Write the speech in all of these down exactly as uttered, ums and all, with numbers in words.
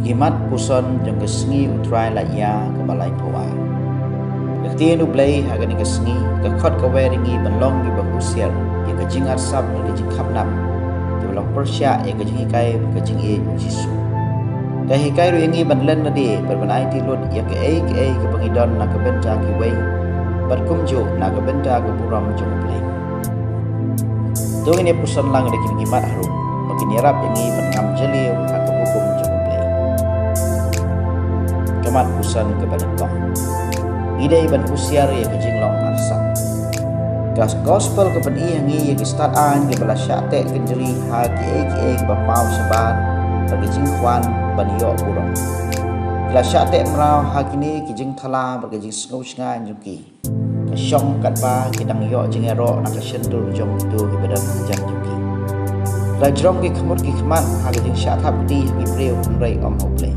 Ki mat puson jong ka sngi U Trai Laitia kaba laiphew ar. Ka ktien U Blei ha kane ka sngi ka khot ka wer ïa ngi ban long kiba husiar ïa ka jingarsap bad ka jingkhapnam, kiba long pyrshah ïa ka jinghikai bad ka jingïeit U Jisu. Ka hikai ruh ïa ngi ban len lade bad ban aiti lut ïa kaei kaei kaba ngi don na ka bynta kiwei bad kumjuh na ka bynta ka burom jong U Blei. To ngin ïa puson lang da kine ki mat harum ba kin ïarap ïa ngi ban ngam jylliew ha ka hukum jong U Blei. Ka mat puson kaba nyngkong, ngi dei ban husiar ïa ka jinglong arsap. Ka gospel ka pyni ha ngi ïa ki stad aiñ kiba la shah teh kynjri ha kiei kiei kiba paw shabar bad ka jingkwah ban ïoh burom. Ki la shah teh mraw ha kine ki jingthala bad ka jingsngew shngaiñ jong ki. Ka shong katba ki dang ïoh jingïaroh na ka shyntur jong kito kiba don hajan jong ki. Ki la jrong ki khmut ki khmat ha ka jingshah thap kti ha ki briew hynrei ym ha U Blei.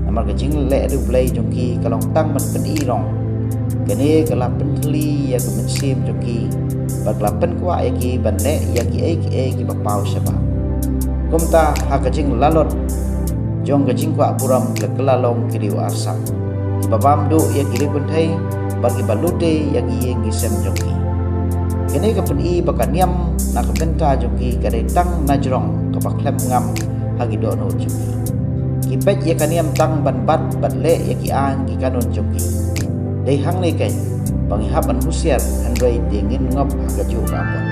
Namar ka jingleh riewblei jong ki ka long tang ban pyni rong. Kane ka la pynthylli ïa ka mynsiem jong ki bad ka la pynkwah ïa ki ban leh ïa kiei kiei kiba paw shabar. Kumta ha ka jinglalot jong ka jingkwah burom ki la kylla long ki riew arsap, kiba bam duh ïa ki riew kynthei bad kiba lute ïa ki ïing ki sem jong ki. Kane ka pyni ba ka niam na ka bynta jong ki ka dei tang na jrong kaba khlem ngam ha ki dohnud jong ki. Ki peit ïa ka niam tang ban bat bad leh ïa ki aiñ ki kanun jong ki. Dei hangne keiñ ba ngi hap ban husiar, hynrei te ngin ngop ha kajuh ka apot.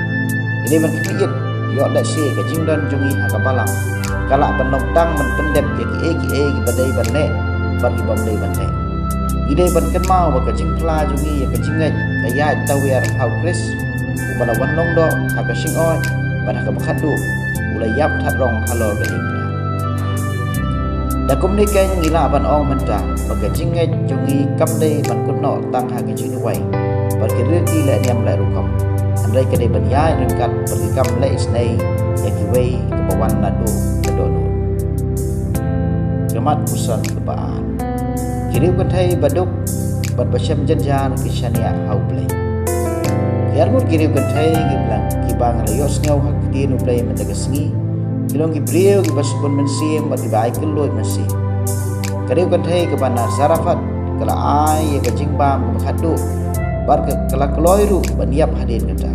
Ngi dei ban khmih ïit ïoh lehse ka jingdon jong ngi ha ka balang ka lah ban long tang ban pyndep ïa kiei kiei kiba dei ban leh bad kiba ym dei ban leh. Ngi dei ban kynmaw ba ka jingphla jong ngi ïa ka jingngeit ka ïaid tawiar ha U Khrist, uba la wan long doh ha ka shyngod bad ha kaba khatduh u la ïap that rong halor ka diengphna. Da kumne keiñ ngi lah ban ong mynta ba ka jingngeit jong ngi kam dei ban kut noh tang ha ka jingduwai bad ki riti leh niam leh rukom, hynrei ka dei ban ïaid ryngkat bad ki kam leh isynei ïa kiwei kiba wan naduh ka dohnud. Ka mat puson kaba ar, ki riew kynthei ba duk bad ba shem jynjar ki shaniah ha U Blei. Ki arngut ki riew kynthei kiba, kiba ngi la ïohsngew ha ka ktien U Blei mynta ka sngi ki long ki briew kiba sbun mynsiem bad kiba ai kylluid mynsiem. Ka riew kynthei kaba na Zarephath ka la ai ïa ka jingbam kaba khatduh bad ka, ka la kloi ruh ban ïap hadien kata.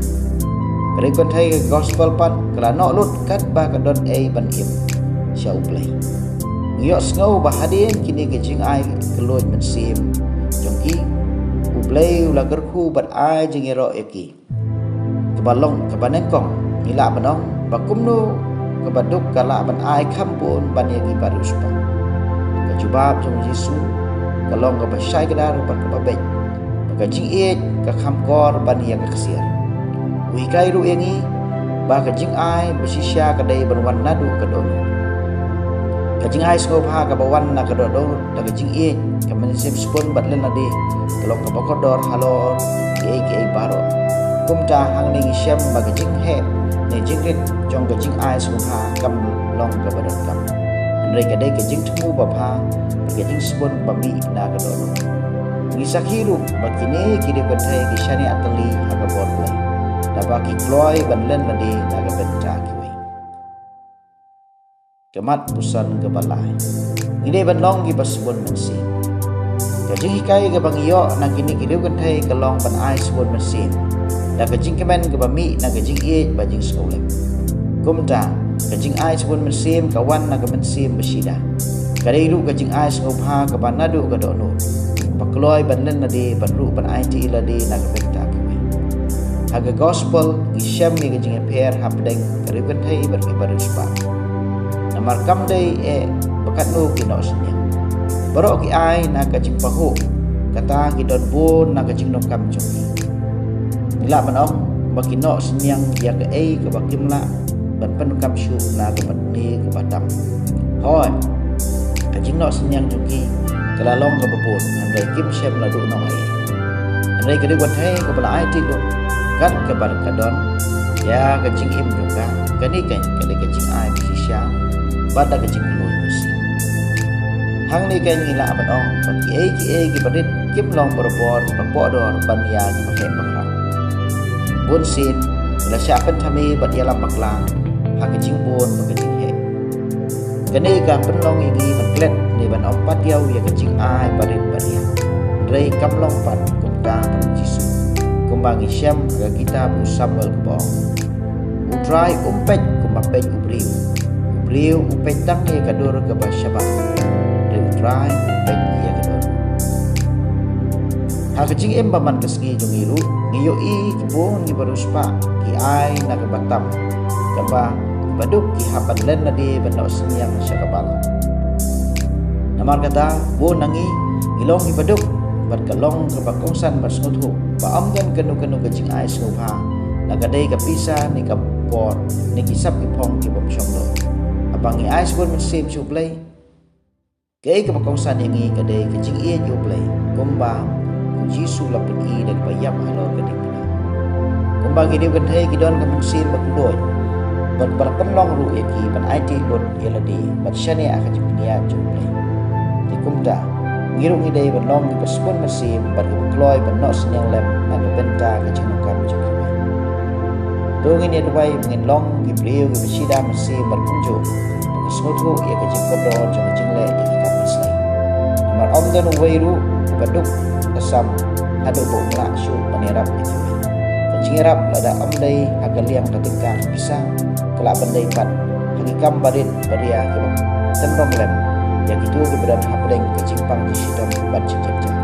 Ka riew kynthei ka gospel pat ka la noh lut katba ka don ei ban im sha U Blei. Ngi ïohsngew ba hadien kine ki jingai kylluid mynsiem jong ki, U Blei u la kyrkhu bad ai jingïaroh ïa ki. Kaba long, kaba nyngkong, ngi lah ban ong ba kumno kaba duk ka lah ban ai kham bun ban ïa ki bariewspah. Ka jubab jong U Jisu ka long kaba shai kdar bad kaba beit. Ba ka jingïeit ka kham kor ban ïa ka ksiar. U hikai ruh ïa ngi ba ka jingai ba shisha ka dei ban wan naduh ka dohnud. Ka jingai sngewbha kaba wan na ka dohnud da ka jingïeit, ka mynsiem sbun bad lyndet ka long kaba kordor halor kiei kiei baroh. Kumta hangne ngi shem ba ka jingheh ne jingrit jong ka jingai sngewbha kam long kaba donkam, hynrei ka dei ka jingthmu babha bad ka jingsbun ba mih na ka dohnud. Ngi sakhi ruh ba kine ki riew kynthei ki shaniah tylli ha ka bor Blei, da ba ki kloi ban lyndet na ka bynta kiwei. Ka mat puson kaba lai, ngi dei ban long kiba sbun mynsiem. Ka jinghikai kaba ngi ïoh na kine ki riew kynthei ka long ban ai sbun mynsiem da ka jingkmen kaba mih na ka jingïeit bad jingsngewlem. Kumta ka jingai sbun mynsiem ka wan na ka mynsiem ba shida. Ka dei ruh ka jingai sngewbha kaba naduh ka dohnud, ba kloi ban lyndet bad ruh ban aiti lade na ka bynta kiwei. Ha ka gospel ngi shem ïa ka jingïapher hapdeng ka riew kynthei bad ki bariewspah. Namar kam dei eh ba katno ki noh synñiang. Baroh ki ai na ka jingpahuh, kata ki don bun na ka jingdonkam jong ki. Ngi lah ban ong ba ki noh synñiang ïa kaei kaba kim lah ban pyndonkam shuh na ka bynta kaba tam. Hooid, ka jingnoh synñiang jong ki ka la long kaba bun, hynrei kim shem naduh nongaiei. Hynrei ka dei kaba thei kaba la aiti lut kat kaba ka don ïa ka jingim jong ka. Kane keiñ ka dei ka jingai ba shisha bad da ka jingkylluid mynsiem. Hangne keiñ ngi lah ban ong ba kiei kiei kiba rit kim long barabor kiba poh dor ban ïa kiba heh bakhraw. Bunsien ki la shah pynthame bad ïalam bakla ha ka jingbun bad ka jingheh. Kane kan pynlong ïa ngi ban klet ne ban ym pat ïoh ïa ka jingai barit bariang. Hynrei kam long pat kumta bad U Jisu. Kumba ngi shem ha ka kitab u Samuel kaba ong, U Trai um peit kumba peit u briew. U briew u peit tang ïa ka dur kaba shabar. Hynrei U Trai u peit ïa ka dur. Ha ka jingim ba man ka sngi jong ngi ruh, ngi ïohi ki bun ngi ba riewspah ki ai na kaba tam, kaba ki baduk ki hap ban len lade ban noh synñiang sha ka balang. Namar kata, bun na ngi ngi long ki baduk bad ka long kaba kongsan ban sngewthuh ba ym don kano kano ka jingai sngewbha la ka dei ka pisa ne ka por ne ki sap ki phong ki bym shong doh. Haba ngi ai shibun mynsiem sha U Blei, kaei kaba kongsan ïa ngi ka dei ka jingïeit ïa U Blei, kumba U Jisu u la pyni da kaba ïap halor ka diengphna. Kumba ki riew kynthei ki don ka mynsiem ba khuid, bad ba la pynlong ruh ïa ki ban aiti lut ïa lade bad shaniah ha ka jingpynïaid jong U Blei. Te kumta, ngi ruh ngi dei ban long kiba shibun mynsiem bad kiba kloi ban noh synñiang lem na ka bynta ka jingdonkam jong kiwei. To ngin ïa duwai ba ngin long ki briew kiba shida mynsiem bad kumjuh, ba ki sngewthuh ïa ka jingkordor jong ka jingleh ïa ki kam mynsiem. Namar ym don uwei ruh uba duk ka sam haduh ba um lah shuh ban ïarap ïa kiwei. Ka jingïarap lada ym dei ha ka liang ka tyngka ka pisa, ka lah ban dei pat ha ki kam barit baria kiba tynrong lem ïa kito kiba don hapdeng ka jingpang jingshitom bad jingjynjar.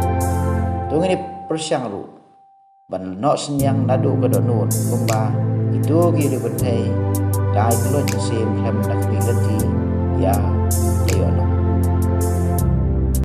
To ngin ïa pyrshang ruh ban noh synñiang naduh ka dohnud, kumba kito ki riew kynthei ki ai kylluid mynsiem khlem da kaba lynti ïa ka ïoh noh.